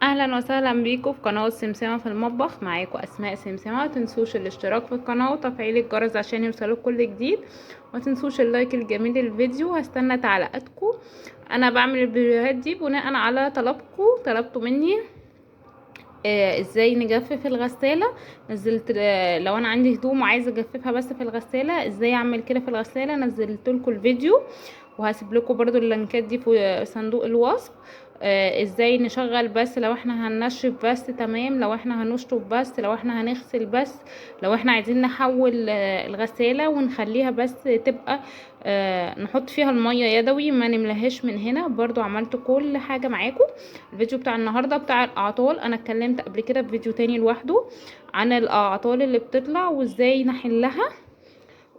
اهلا وسهلا بيكم في قناة سمسمه في المطبخ. معاكم اسماء سمسمه. ما تنسوش الاشتراك في القناة وتفعيل الجرس عشان يوصلك كل جديد، وما تنسوش ال like الجميل للفيديو. هستنى تعليقاتكم. انا بعمل الفيديوهات دي بناء على طلبكم، طلبتوا مني ازاي نجفف الغسالة. نزلت لو انا عندي هدوم وعايزه اجففها بس في الغسالة، ازاي اعمل كده في الغسالة. نزلت لكم الفيديو وهسيب لكم برضو اللينكات دي في صندوق الوصف. ازاي نشغل بس لو احنا هننشف بس، تمام، لو احنا هنشطف بس، لو احنا هنغسل بس، لو احنا عايزين نحول الغسالة ونخليها بس تبقى نحط فيها المية يدوي ما نملهاش من هنا. برضو عملت كل حاجة معاكم. الفيديو بتاع النهاردة بتاع الاعطال، انا اتكلمت قبل كده في فيديو تاني لوحده عن الاعطال اللي بتطلع وازاي نحلها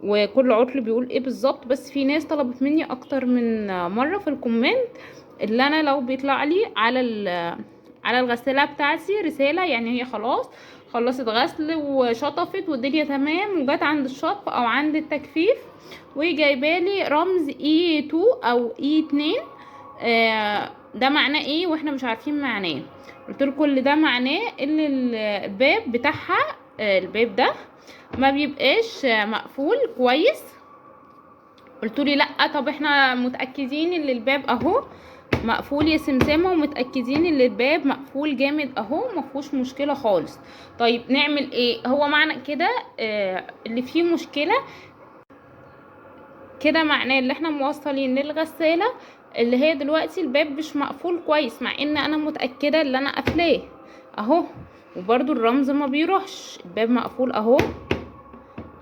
وكل عطل بيقول ايه بالظبط. بس في ناس طلبت مني اكتر من مرة في ال comment اللي انا لو بيطلع لي على الغسالة بتاعتي رسالة، يعني هي خلاص خلصت غسل وشطفت والدنيا تمام، وجت عند الشطف او عند التجفيف وجايبالي رمز E2 او E2، ده معناه ايه واحنا مش عارفين معناه. قلت لكم اللي ده معناه ان الباب بتاعها، الباب ده ما بيبقاش مقفول كويس. قلتولي لا، طب احنا متاكدين ان الباب اهو مقفول يا سمسمه، ومتاكدين ان الباب مقفول جامد اهو، ما فيهوش مشكلة خالص. طيب نعمل ايه؟ هو معنى كده اللي فيه مشكلة كده معناه اللي احنا موصلين للغساله اللي هي دلوقتي الباب مش مقفول كويس، مع ان انا متاكدة ان انا قافلاه اهو، وبرده الرمز ما بيروحش، الباب مقفول اهو،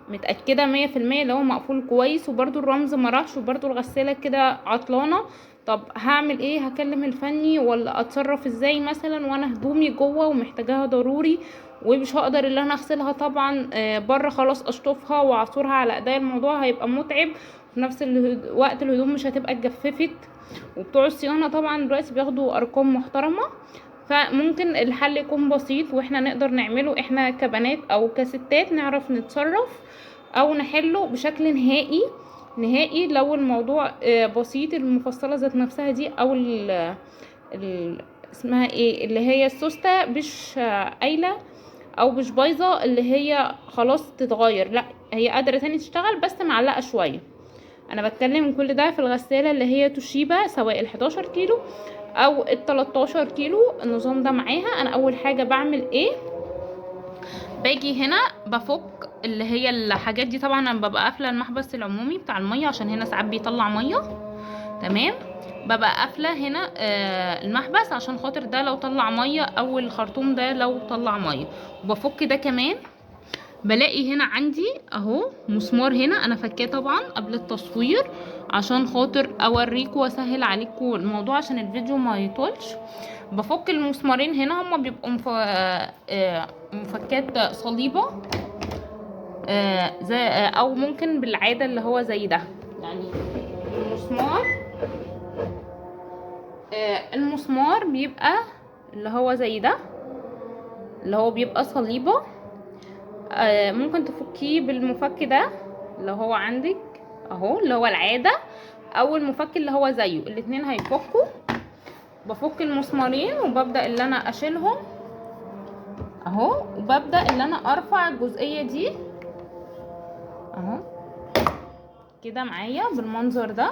متأكدة 100% اللي هو مقفول كويس، وبرده الرمز ما راحش، وبرده الغسالة كده عطلانة. طب هعمل ايه؟ هكلم الفني ولا اتصرف ازاي مثلا وانا هدومي جوه ومحتاجاها ضروري ومش هقدر اللي انا اغسلها طبعا بره، خلاص اشطفها واعصرها على ايديا، الموضوع هيبقى متعب، في نفس الوقت الهدوم مش هتبقى اتجففت، وبتوع الصيانة طبعا دلوقتي بياخدوا ارقام محترمة. فممكن الحل يكون بسيط واحنا نقدر نعمله، احنا كبنات او كستات نعرف نتصرف او نحله بشكل نهائي نهائي. لو الموضوع بسيط، المفصلة ذات نفسها دي او ال اسمها ايه اللي هي السوستة مش قايلة او مش بايظة اللي هي خلاص تتغير، لا هي قادرة تاني تشتغل بس معلقة شوية. انا بتكلم كل ده في الغسالة اللي هي توشيبا، سواء ال11 كيلو او ال13 كيلو، النظام ده معاها. انا اول حاجة بعمل ايه؟ باجي هنا بفك اللي هي الحاجات دي، طبعا انا ببقى قافله المحبس العمومي بتاع المية عشان هنا ساعات بيطلع مية، تمام. ببقى قافله هنا المحبس عشان خاطر ده لو طلع مية او الخرطوم ده لو طلع مية. وبفك ده كمان، بلاقي هنا عندي اهو مسمار هنا، انا فكاه طبعا قبل التصوير عشان خاطر اوريكم واسهل عليكم الموضوع عشان الفيديو ما يطولش. بفك المسمارين هنا، هما بيبقوا مفكات صليبه، زي او ممكن بالعادة اللي هو زي ده، يعني المسمار بيبقى اللي هو زي ده اللي هو بيبقى صليبه. ممكن تفكيه بالمفك ده اللي هو عندك اهو اللي هو العادة، او المفك اللي هو زيه، الاتنين هيفكوا. بفك المسمارين وببدا اللي انا اشيلهم اهو، وببدا اللي انا ارفع الجزئية دي اهو كده معايا بالمنظر ده.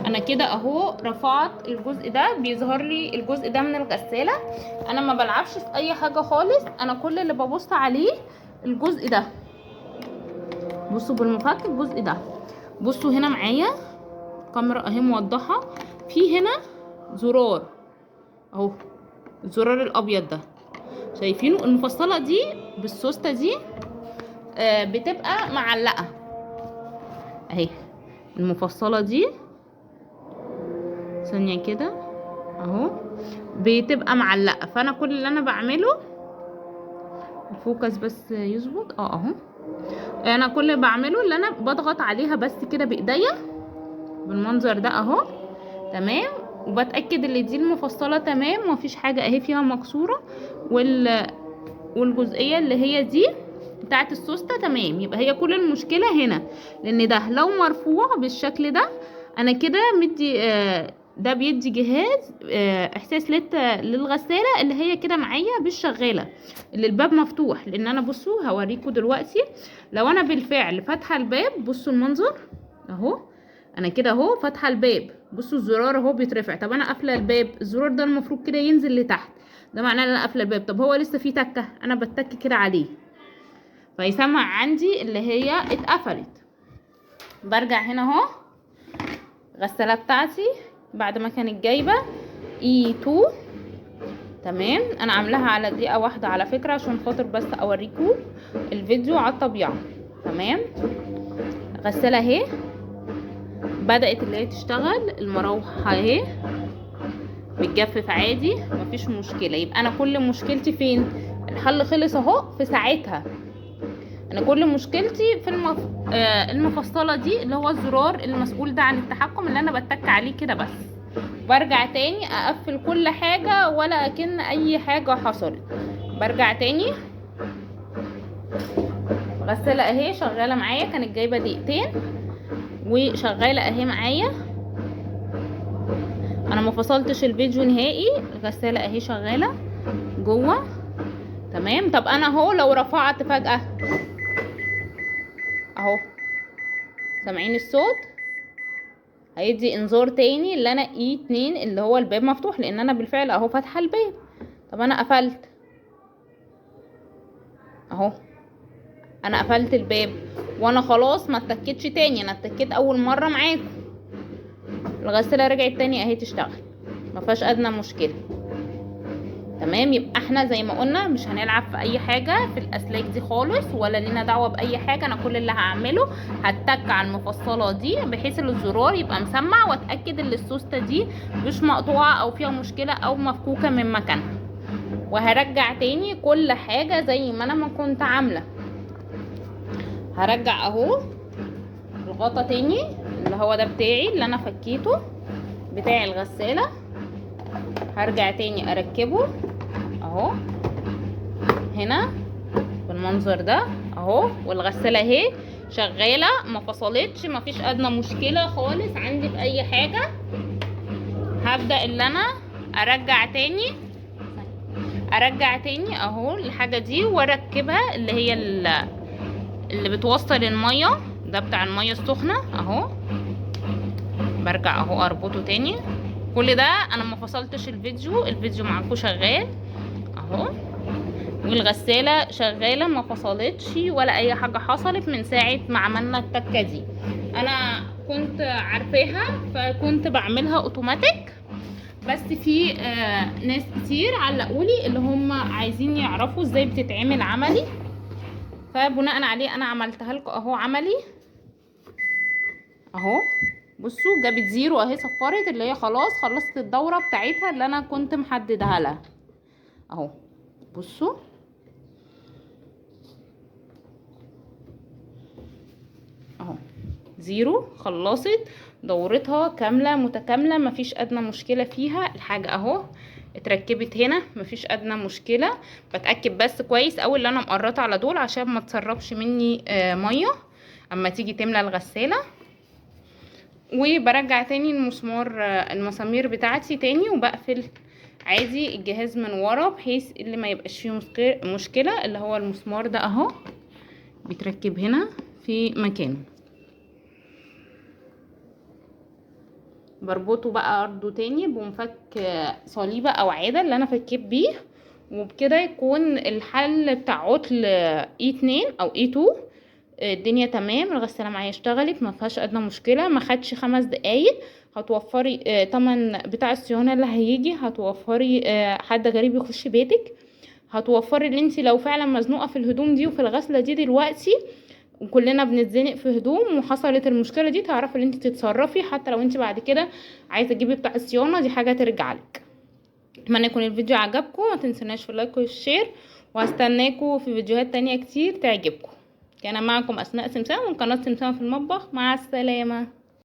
انا كده اهو رفعت الجزء ده، بيظهر لي الجزء ده من الغسالة. انا ما بلعبش في اي حاجة خالص، انا كل اللي ببص عليه الجزء ده. بصوا بالمفك الجزء ده، بصوا هنا معايا الكاميرا اهي موضحة، في هنا زرار اهو، الزرار الابيض ده شايفينه، المفصلة دي بالسوسته دي بتبقى معلقه اهي، المفصلة دي ثانية كده اهو بتبقى معلقه. فانا كل اللي انا بعمله الفوكس بس يظبط، اهو انا كل اللي بعمله اللي انا بضغط عليها بس كده بايديا بالمنظر ده اهو، تمام. وبتاكد ان دي المفصلة تمام ومفيش حاجة اهي فيها مكسورة، والجزئيه اللي هي دي بتاعه السوسته تمام. يبقى هي كل المشكلة هنا، لان ده لو مرفوع بالشكل ده انا كده مدي ده بيدي جهاز احساس للغساله اللي هي كده معايا مش شغالة، اللي الباب مفتوح. لان انا بصوا هوريكم دلوقتي لو انا بالفعل فاتحة الباب، بصوا المنظر اهو، انا كده اهو فاتحة الباب، بصوا الزرار اهو بيترفع. طب انا قافله الباب، الزرار ده المفروض كده ينزل لتحت، ده معناه ان انا قافله الباب. طب هو لسه فيه تكه، انا بتك كده عليه فيسمع عندي اللي هي اتقفلت. برجع هنا اهو الغسالة بتاعتي بعد ما كانت جايبه E2، تمام. انا عاملاها على دقيقة واحدة على فكرة عشان خاطر بس اوريكم الفيديو على الطبيعة، تمام. غسالة اهي بدات اللي هي تشتغل، المراوح اهي بتجفف عادي مفيش مشكلة. يبقى انا كل مشكلتي فين؟ الحل خلص اهو في ساعتها. انا كل مشكلتي في المفصلة دي اللي هو الزرار المسؤول ده عن التحكم اللي انا بتك عليه كده بس. برجع تاني اقفل كل حاجة ولا اكن اي حاجة حصلت. برجع تاني غسالة اهي شغالة معايا، كانت جايبه دقيقتين وشغالة اهي معايا. انا ما فصلتش الفيديو نهائي، الغسالة اهي شغالة جوه، تمام. طب انا اهو لو رفعت فجاة اهو، سامعين الصوت؟ هيدي انذار تاني اللي انا E2 اللي هو الباب مفتوح، لان انا بالفعل اهو فاتحة الباب. طب انا قفلت اهو، انا قفلت الباب وانا خلاص ما اتكتش تاني، انا اتكيت اول مرة معاكم. الغسالة رجعت تاني اهي تشتغل، ما فيهاش ادنى مشكلة، تمام. يبقى احنا زي ما قلنا مش هنلعب في اي حاجة في الاسلاك دي خالص، ولا لينا دعوه باي حاجة. انا كل اللي هعمله هتك على المفصلة دي بحيث ان الزرار يبقى مسمع، واتاكد ان السوسته دي مش مقطوعة او فيها مشكلة او مفكوكه من مكانها، وهرجع تاني كل حاجة زي ما انا ما كنت عامله. هرجع اهو الغطا تاني اللي هو ده بتاعي اللي انا فكيته بتاع الغسالة، هرجع تاني اركبه اهو هنا بالمنظر ده اهو. والغسالة اهي شغالة ما فصلتش، ما فيش ادنى مشكلة خالص عندي في اي حاجة. هبدأ اللي انا ارجع تاني اهو الحاجة دي واركبها اللي هي اللي بتوصل المية، ده بتاع المية السخنة اهو. برجع اهو اربطه تاني. كل ده انا ما فصلتش الفيديو، الفيديو معاكم شغال اهو، والغسالة شغالة ما فصلتش ولا اي حاجة حصلت من ساعة ما عملنا التكة دي. انا كنت عارفاها فكنت بعملها اوتوماتيك، بس في ناس كتير علقولي اللي هم عايزين يعرفوا ازاي بتتعمل عملي، فبناء عليه انا عملتها لكم اهو عملي اهو. بصوا جابت zero اهي، صفرت اللي هي خلاص خلصت الدورة بتاعتها اللي انا كنت محددها لها اهو. بصوا اهو zero، خلصت دورتها كاملة متكاملة، مفيش ادنى مشكلة فيها. الحاجة اهو اتركبت هنا مفيش ادنى مشكلة. بتأكد بس كويس اوي اللي انا مقرطة على دول عشان ما تسربش مني مية اما تيجي تملى الغسالة. وبرجع تاني المسمار المسامير بتاعتي تاني، وبقفل عادي الجهاز من ورا بحيث اللي ما يبقاش فيه مشكلة. اللي هو المسمار ده اهو بيتركب هنا في مكانه، بربطه بقى ارضه تاني بمفك صليبة او عادة اللي انا فكيت بيه، وبكده يكون الحل بتاع عطل E2 او E2. الدنيا تمام، الغسالة معايا اشتغلت ما فيهاش ادنى مشكلة، ما خدش 5 دقايق. هتوفري تمن بتاع الصيانة اللي هيجي، هتوفري حد غريب يخش بيتك، هتوفري اللي انت لو فعلا مزنوقة في الهدوم دي وفي الغسلة دي دلوقتي، وكلنا بنتزنق في هدوم وحصلت المشكلة دي، تعرفي ان انت تتصرفي. حتى لو انت بعد كده عايزه تجيبي بتاع الصيانة دي حاجة ترجع لك. اتمنى يكون الفيديو عجبكم، ما تنسوناش في ال like وال share، وهستناكم في فيديوهات تانية كتير تعجبكم. كان معكم اسماء سمسمه من قناة سمسمه في المطبخ. مع السلامة.